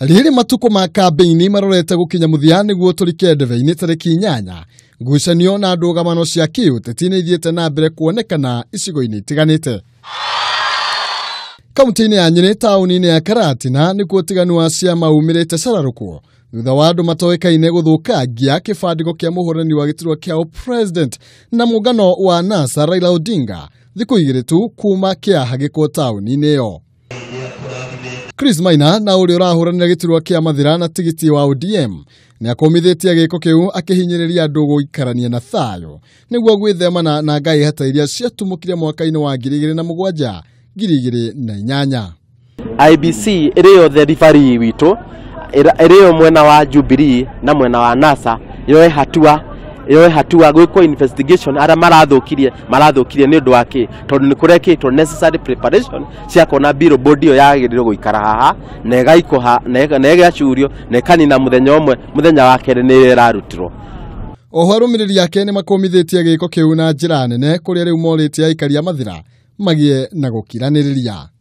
Rĩrĩ matukũ ma kambĩini marorete gũkinya mũthia nĩguo tũrike ndebe-inĩ tarĩki 8, ngucanio na ndũgamano cia kĩũteti nĩ ithiĩte na mbere kuonekana icigo-inĩ itiganĩte. Kaunti-inĩ ya Nyĩrĩ taũni-inĩ ya Karatina nĩkuo ũtiganu wa ciama umĩrĩte cararũkwo thutha wa andũ matoĩkaine gũthũkangia kĩbandĩko kĩa mũhũrani wa gĩturwa kĩa president na mũngano wa NASA Raila Odinga thikũ 2 tu kuma kĩaha gĩkwo taũni-inĩ ĩyo. Chris Maina na ũrĩa ũrahũranĩra gĩturwa kĩa Mathira na tigiti wa ODM nĩ akũmithĩtie gĩko kĩu akĩhinyĩrĩria andũ gũikarania na thayũ nĩguo gwĩthemana na ngai hata iria ciatumũkire mwaka-inĩ wa 2007 2008. IBC ĩrĩ yothe ribari witũ ĩrĩ yo mwena wa Jubilee na mwena wa NASA yoe hatua gwĩkwo investigation arĩa marathũkirie nĩ ũndũ wa kĩ tondũ nĩ kũrekĩtwo necessary preparation cia kuona billboard ĩyo yagĩrĩirwo gũikara haha na ĩgaikũha na ĩgacurio na ĩkanina mũthenya ũmwe mũthenya wa kerĩ nĩ ĩrarutirwo. Oho arũmĩrĩri ake nĩ makũmithĩtie gĩko kĩu na njĩra nene kũrĩa rĩu morĩtie aikari a Mathira magĩe na gũkiranĩrĩria.